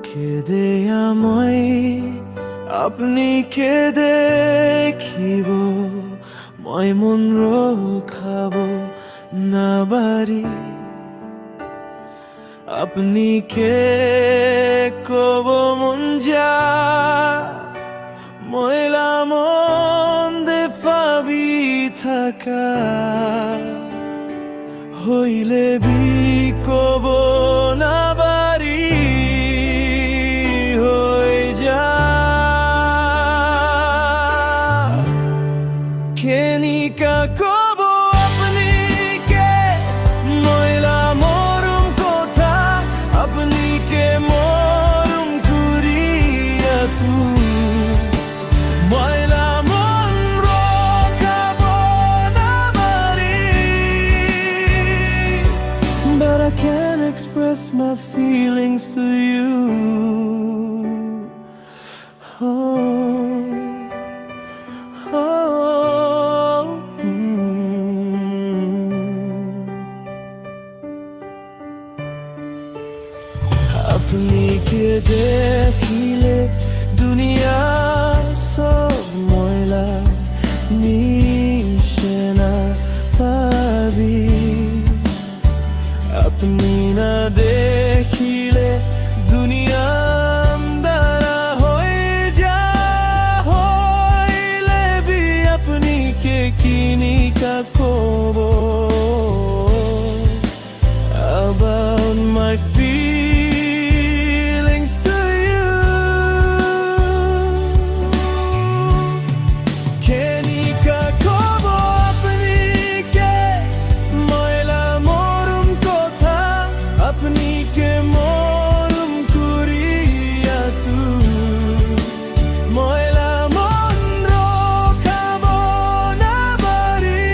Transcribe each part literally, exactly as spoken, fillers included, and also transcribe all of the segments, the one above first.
Kedeya moi apni ke dekhibo, moi mon rokhabo nabari. Apni ke kobo mon ja, moi la mon de phabi thaka. Hoile bi kobo nabari hoi ja. Kenika kobo apni ke, moi la morom kotha, apni ke morom kuriya tu. Moi la mon rokhabo nabari. But I can't express my feelings to you. Oh, oh, mm. Apni ke dekhile duniya sob moi la nishe na phabi. Apni na dekhile duniya andhara hoi ja, hoile bi apni ke kenika kobo about my feelings to you. Kenika kobo apni ke, moi la morom kotha, apni ke morom kuriya tu. Moi la mon rokhabo nabari.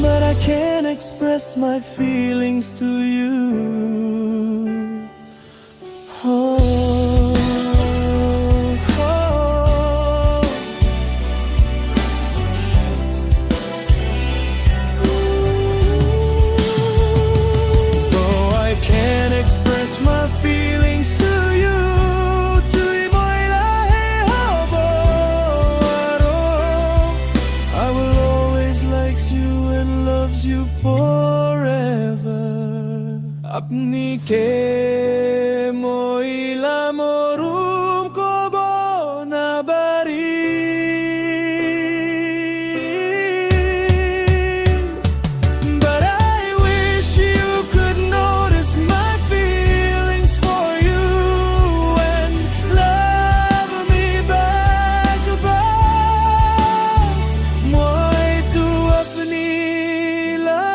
But I can't express my feelings to you. Oh, oh. Though I can't express my feelings to you, tui moi la he hobo aro. I will always likes you and loves you forever. Apni ke moi la morom kobo nabari. But I wish you could notice my feelings for you and love me back. But moi tu apni la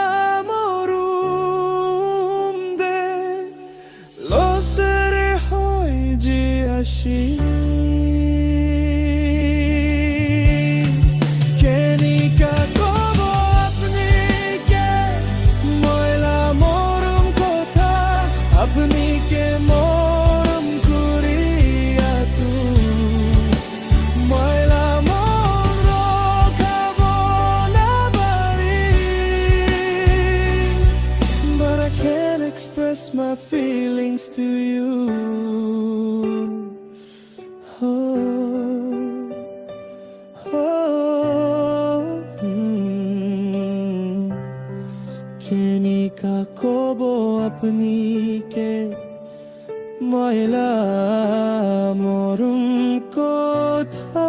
morom de losere hoi ji ashi. Kenika kobo apni ke, moi la morom kotha, apni ke morom kuriya tu. Moi la mon rokhabo nabari, but I can't express my feelings to you. Oh, oh, mm. Kenika kobo apni ke, moi la morom kotha.